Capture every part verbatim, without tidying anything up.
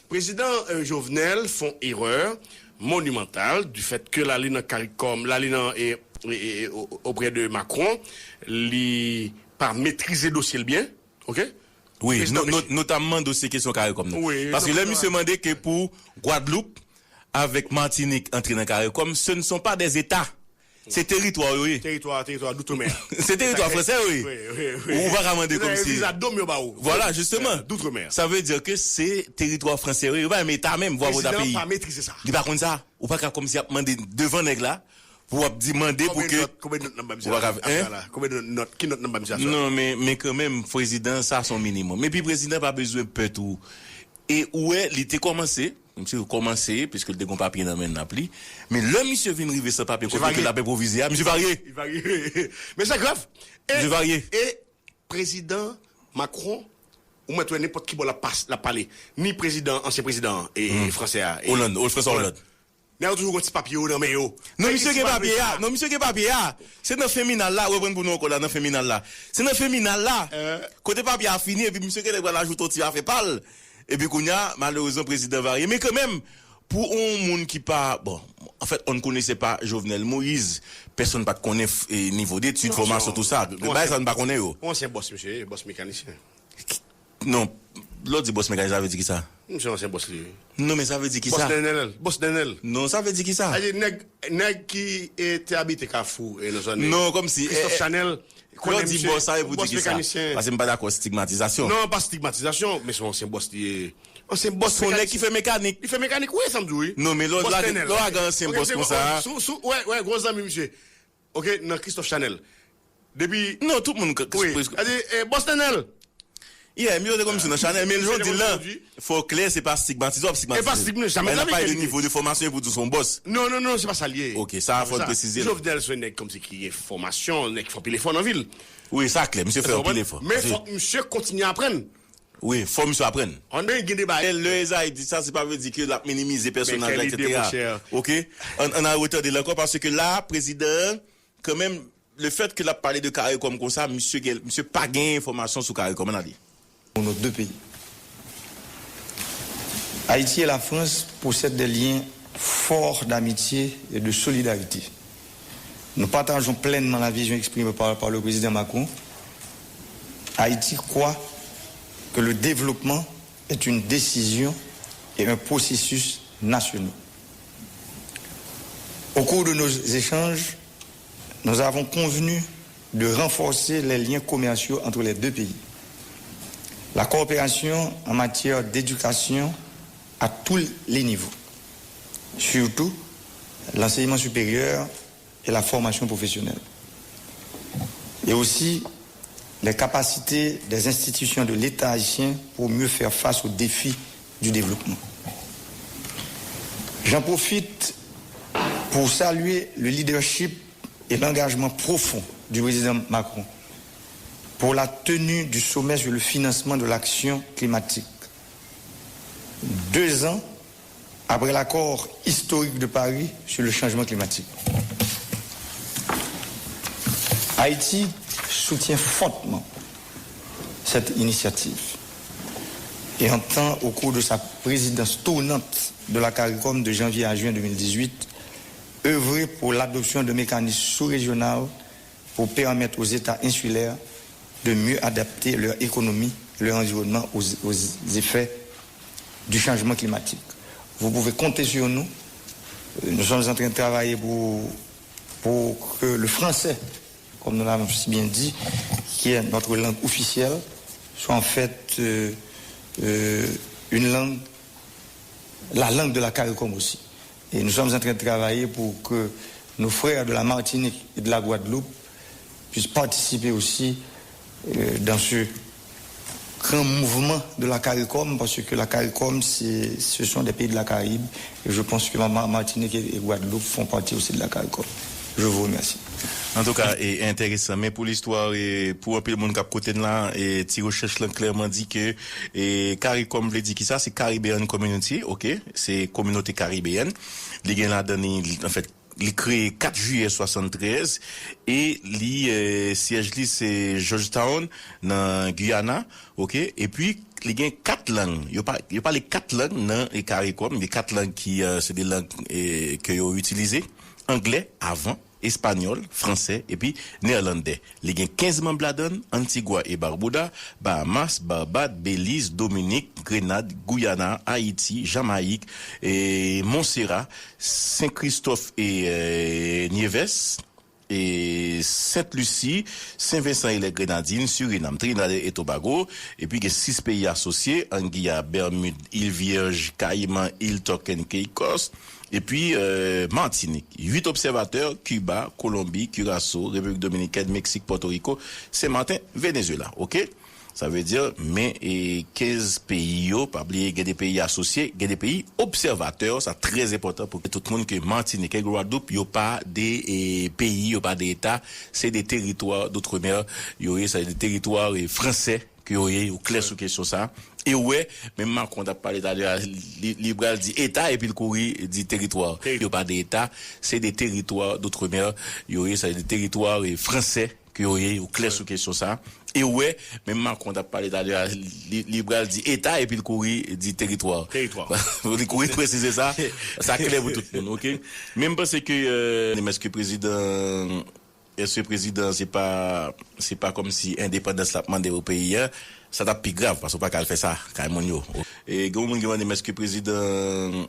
Prezidan Jovenel fè yon erè monimantal du fait que l ale nan CARICOM, l ale nan e, e, e, oprè de Macron, li pa metrize dosye l byen, ok? Wi, notamman dosye kesyon CARICOM nan. Paske lè misye mande ke pou Gwadloup avèk Matinik antre nan CARICOM, ce ne sont pas des États. Se teritwa yo ye. Teritwa, teritwa doutremer. Se teritwa fransè yo ye. Ou pa ka mande kòmsi. Viza dom yo ba ou. Vwala, jisteman. Doutremer. Sa vle di ke se teritwa fransè yo ye. Yo pa menm eta menm, vwa vota peyi. Prezidan pa metrize sa. Li pa konn sa. Ou pa ka kòmsi ap mande devan nèg la pou w ap di mande pou ke. Konbyen nòt, konbyen nòt nan ba misye la? Konbyen nòt, ki nòt nan ba misye la? Non, men, men kanmenm, prezidan, sa se yon minimòm. Epi prezidan pa bezwen pè tou. E ou wè, li te kòmanse, misye kòmanse, piske l te gon papye nan men n ap li. Men lè misye vin rive san papye kote ke l ap enpwovize a, misye varye. Li varye. Men sa grav. Misye varye. E prezidan Macron, ou mèt wè nenpòt ki bò l ap pale. Ni prezidan, ansyen prezidan e fransè a. Hollande, François Hollande. Nèg yo toujou gon ti papye yo nan men yo. Non, misye gen papye a. Non, misye gen papye a. Se nan fen minal la, ou konprann pou nou ankò la, nan fen minal la. Se nan fen minal la. Kote papye a fini, epi misye genlè pral ajoute yon ti afè pa l. Epi kounye a, malerezman, prezidan varye. Men kanmenm, pou yon moun ki pa, bon, anfèt, on ne connaissait pas Jovenel Moïse, pèsonn pa t konnen nivo detid, fòmasyon, tou sa. Bagay sa, n pa konnen yo. Yon ansyen bòs, misye, bòs mekanisyen. Non, lè w di bòs mekanisyen, sa vle di kisa? Misye yon ansyen bòs li ye. Non, men sa vle di kisa? Bòs Nènèl. Bòs Nènèl. Non, sa vle di kisa? Sa vle di nèg, nèg ki e, te abite Kafou e nan zòn. Non, kòmsi. Christophe Chanel. Lè w di bòs, sa vle pou di kisa? Paske m pa dakò stigmatizasyon. Non, pa stigmatizasyon, men se yon ansyen bòs li ye. Ansyen bòs mekanisyen. Se yon nèg ki fè mekanik. Li fè mekanik, wi, sa m di w, wi. Non, men lè w lage yon ansyen bòs konsa. Wè, wè, gwo zanmi misye. Ok, nan Christophe Chanel. Depi. Non, tout moun. Wi, sa di, bòs Nènèl. Yeah, m yo te konn misye nan Chanel, men jan w di l lan, fò w klè, se pa stigmatize w ap stigmatize. E pa stigmatize, jamè nan pale de nivo de fòmasyon epi w di w se yon bòs. Non, non, non, se pa sa l ye. Ok, sa fò n presize l. Jovenel se yon nèg kòmsi ki gen fòmasyon, nèg ki fè anpil efò nan vi l. Wi, sa klè, misye fè anpil efò. Men fòk misye kontinye aprann. Wi, fò misye aprann. An men gen deba. Lè Esaïe di sa, se pa vle di ke l ap minimize pèsonaj la, etsetera. Ok? Ann al retande l ankò, paske la, prezidan an, kanmenm, le fait que l ap pale de CARICOM konsa, misye gen, misye pa gen enfòmasyon sou CARICOM. Ann ale. Pour nos deux pays. Haïti et la France possèdent des liens forts d'amitié et de solidarité. Nous partageons pleinement la vision exprimée par, par le président Macron. Haïti croit que le développement est une décision et un processus nationaux. Au cours de nos échanges, nous avons convenu de renforcer les liens commerciaux entre les deux pays, la coopération en matière d'éducation à tous les niveaux, surtout l'enseignement supérieur et la formation professionnelle, et aussi les capacités des institutions de l'État haïtien pour mieux faire face aux défis du développement. J'en profite pour saluer le leadership et l'engagement profond du président Macron pour la tenue du sommet sur le financement de l'action climatique. Deux ans après l'accord historique de Paris sur le changement climatique. Haïti soutient fortement cette initiative et entend, au cours de sa présidence tournante de la CARICOM de janvier à juin deux mille dix-huit, œuvrer pour l'adoption de mécanismes sous-régionaux pour permettre aux États insulaires de mieux adapter leur économie et leur environnement aux, aux effets du changement climatique. Vous pouvez compter sur nous. Euh, nous sommes en train de travailler pour, pour que le français, comme nous l'avons si bien dit, qui est notre langue officielle, soit en fait euh, euh, une langue, la langue de la CARICOM aussi. Et nous sommes en train de travailler pour que nos frères de la Martinique et de la Guadeloupe puissent participer aussi euh, dans ce grand mouvement de la CARICOM, parce que la CARICOM, c'est, ce sont des pays de la Caraïbe, et je pense que la Mar- Martinique et, et Guadeloupe font partie aussi de la CARICOM. Je vous remercie. Antouka, e enteresan. Men pou listwa, e pou anpil moun k ap koute n la, e ti rechèch lan klèman di ke e CARICOM vle di kisa? Se Caribbean Community, ok? Se kominote karibeyèn. Li gen ladan li, anfèt, li kreye kat jiyè swasanntrèz e li, e, syèj li se Georgetown, nan Guyana, ok? Epi, Li gen kat lang. Yo, pa, yo pale kat lang nan e CARICOM. Gen kat lang ki, eh, se de lang, eh, ke yo itilize. Anglè, avan, espanyòl, fransè, epi nèlandè. Li gen kenz manm ladan l, Antigua e Barbuda, Bahamas, Barbad, Beliz, Dominik, Grenad, Guyana, Ayiti, Jamayik, e Monsera, Sen Kristòf e, eh, Nieves, e Sent Lisi, Sen Vensan e lè Grenadin, Sirinam, Trinidad e Tobago, epi gen sis peyi asosye, Angiya, Bèmid, Il Vyèj, Kayiman, Il Tok and Caicos, epi, eh, Matinik. Uit obsèvatè, Kiba, Kolonbi, Kiraso, Repiblik Dominikèn, Meksik, Pòtoriko, Sen Maten, Venezuela. Oke? Sa vle di, men, e, kenz peyi yo, pa bliye, gen de peyi asosye, gen de peyi obsèvatè, sa trè enpòtan pou tout moun ke Matinik e Gwadloup, yo pa de, e, peyi, yo pa de eta, se de teritwa d'outre-mer, yo ye, se de teritwa, e, fransè, ke yo ye, yo klè sou kesyon sa. E w wè, menm Macron t ap pale talè a, li, li pral di eta epi l kouri di teritwa. Yo pa de eta, se de teritwa d'outre-mer, yo ye, se de teritwa, e, fransè, ke yo ye, yo klè sou kesyon sa. E w wè, menm Macron t ap pale talè a, li, li pral di eta epi l kouri di teritwa. Li kouri presize sa, sa klè pou tout moun, oke? Men m panse ke, eh, èske prezidan, èske prezidan se pa, se pa kòmsi endepandans l ap mande o peyi a, sa t ap pi grav, paske w pa ka al fè sa kay moun yo. E gen yon moun ki mande m èske prezidan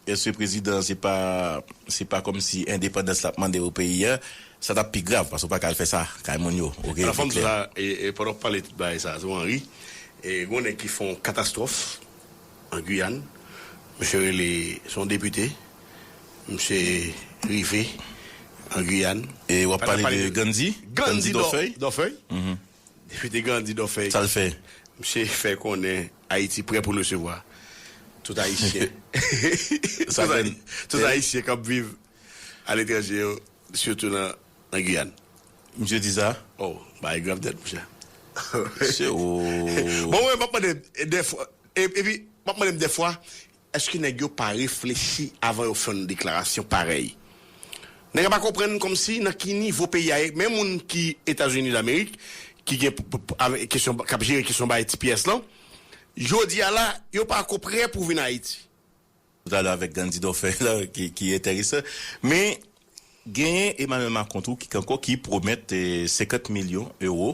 Èske prezidan se pa, se pa kòmsi endepandans l ap mande o peyi a, sa t ap pi grav, paske w pa ka al fè sa kay moun yo, oke? Alò, fò m di sa, e, e, pandan w pale tout bagay sa, sou Henry, e, gen yon nèg ki fè yon katastwòf an Giyàn, misye rele, se yon depite, misye rive an Giyàn. E w ap pale de Gandhi? Gandhi Dòfèy? Dòfèy. Depite Gandhi Dòfèy. Sa l fè? Misye fè konnen Ayiti prè pou l resevwa tout Ayisyen. Tout Ay-, tout Ayisyen k ap viv aletranje yo, sitou nan, nan Giyàn. Misye di sa? Oh, bagay grav nèt, monchè. Misye, oh. Bon, mwen, m ap mande dèfwa, e, epi, m ap mande m dèfwa, èske nèg yo pa reflechi avan yo fè yon deklarasyon parèy? Nèg la pa konprann kòmsi nan ki nivo peyi a ye. Men moun ki Etazini Damerik, ki gen p-, p-, p-, avèk kesyon, k ap jere kesyon bay T P S lan, jodi a la, yo pa ko prè pou vin Ayiti. Talè avèk Gandhi Dòfèy la, ki, ki enteresan. Men, genyen Emmanuel Macron tou ki ankò ki pwomèt, eh, senkant milyon ewo.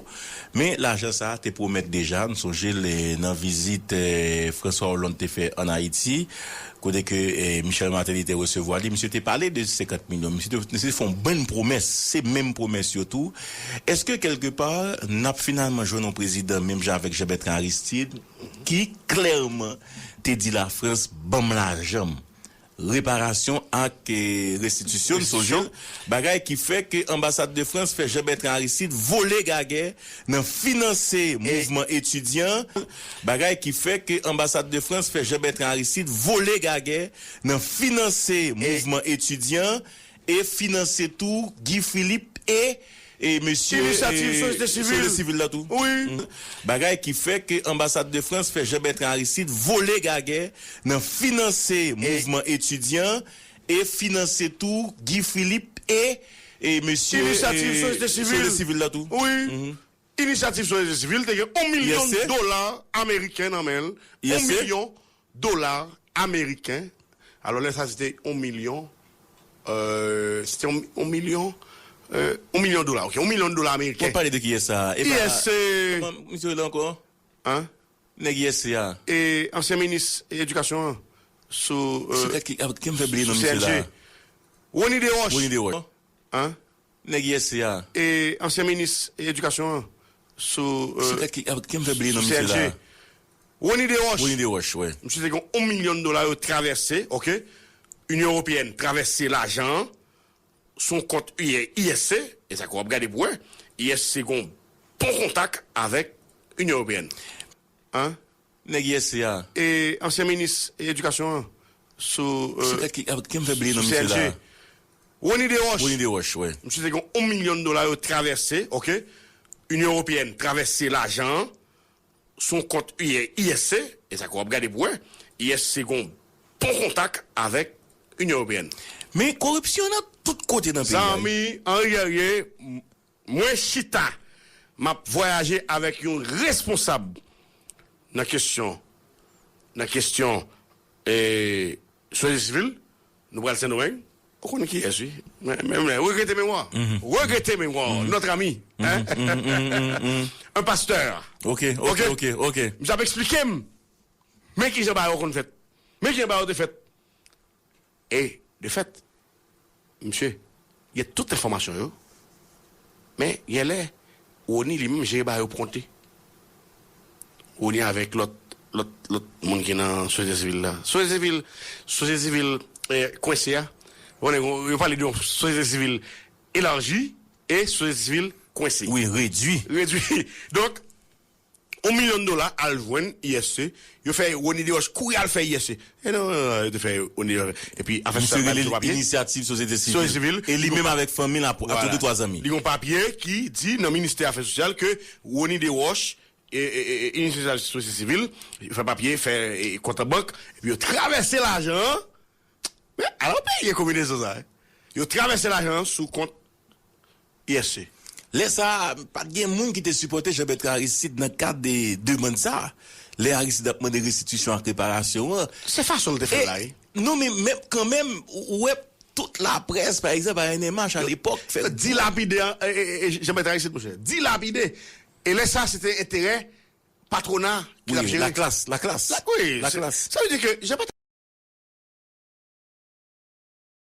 Men lajan sa a te pwomèt deja, nou sonje l, eh, nan vizit, eh, François Hollande te fè ann Ayiti, kote ke, eh, Michel Martelly te resevwa li, misye te pale de senkant milyon, misye te, misye te fè yon bann pwomès, se menm pwomès yo tou. Èske kèlkepa n ap finalman jwenn yon prezidan menm jan avèk Jean Bertrand Aristide, ki klèman te di Lafrans, "Ban m lajan m." Reparasyon ak, eh, restitisyon, n sonje l, bagay ki fè ke anbasad de Frans fè Jean Bertrand Aristide vole gagè nan finanse mouvman etidyan, bagay ki fè ke anbasad de Frans fè Jean Bertrand Aristide vole gagè nan finanse mouvman etidyan e finanse tou Guy Philippe e, e mesye, Inisyativ, eh, sosyete sivil. Sosyete sivil la tou. Wi. Mhm. Bagay ki fè ke anbasad de Frans fè Jean Bertrand Aristide vole gagè nan finanse mouvman etidyan e finanse tou Guy Philippe e, e mesye, Inisyativ, eh, sosyete sivil. Sosyete sivil la tou. Wi. Mhm. Inisyativ sosyete sivil te gen yon milyon dola ameriken nan men l. Yon milyon dola ameriken. Alò, lè sa, se te yon milyon, euh, se te yon, yon milyon, euh, yon milyon dola, oke, yon milyon dola ameriken. W ap pale de kiyès sa? E pa, I S C. Kòman misye rele ankò? Hein? Nèg I S C a. E ansyen minis edikasyon an, sou, euh, sou ki, ki m fè bliye non misye la? Rony Desroches. Rony Desroches. Hein? Nèg I S C a. E ansyen minis edikasyon an, sou, euh, ki, ki m fè bliye non misye la? Rony Desroches. Rony Desroches, wi. Misye te gen yon milyon dola yo travèse, oke? Inyon Ewopeyèn travèse lajan an sou yon kont I S C, e sa ke w ap gade pou wè, I S C gen yon bon kontak avèk Inyon Ewopeyèn. Hein? Nèg I S C a. E ansyen minis edikasyon an, sou, euh, ki, ki m fè bliye non misye la? Rony Desroches. Rony Desroches, wi. Misye te gen yon milyon dola yo travèse, oke? Inyon Ewopeyèn travèse lajan an sou yon kont I S C, e sa ke w ap gade pou wè, I S C gen yon bon kontak avèk Inyon Ewopeyèn. Men koripsyon nan tout kote nan peyi a, wi. Zanmi, Henri Guerrier, m-, mwen chita, m ap vwayaje avèk yon responsab nan kesyon, nan kesyon e, sosyete sivil, nou pral Sendomeng, ou konnen kiyès, wi. Men, men, men, regrete memwa. Regrete memwa, notre ami. Hein? Un pasteur. Ok, ok, ok, ok. Misye ap eksplike m. Men kijan bagay yo konn fèt. Men kijan bagay yo te fèt. E, de fèt, misye, gen tout enfòmasyon yo. Men, gen lè, Rony li menm jere bagay yo pou kont li. Rony avèk lòt, lòt, lòt moun ki nan sosyete sivil la. Sosyete sivil, sosyete sivil eh, kwense a. Ou konnen, yo pale de yon sosyete sivil elaji e sosyete sivil kwense. Wi, redwi. Redwi. Donk, yon milyon dola al jwenn I S C, yo fè Rony Desroches kouri al fè I S C. E non, non, non, yo te fè Rony Desroches. Epi afè Misye sosyal rele sou papye. Inisyativ Sosyete Sosyete Sivil. Sivil. E li menm avèk fanmi l ak Voilà. De twa zanmi. Li gen yon papye ki di nan ministè afè sosyal ke Rony Desroches e, e, e, e, Inisyativ Sosyete Sivil, yo fè papye, fè e, kont an bank, epi yo travèse lajan an. Men, ala yon peyi kombinezon sa, hein? Yo travèse lajan an sou kont I S C. Lè sa a, pa t gen moun ki te sipòte Jean Bertrand Aristide nan kad de demann sa a. Lè Aristide ap mande restitisyon ak reparasyon an. Se fason l te fè l la, wi. Non, men menm kanmenm, ou wè tout laprès, pa egzanp, a N M H alepòk, fè Dilapide e, e, e, Jean Bertrand Aristide, monchè. Dilapide. E lè sa, se te enterè patwona ki t ap Wi, jere. Laklas, laklas. La, wi, Laklas. Sa vle di ke Jean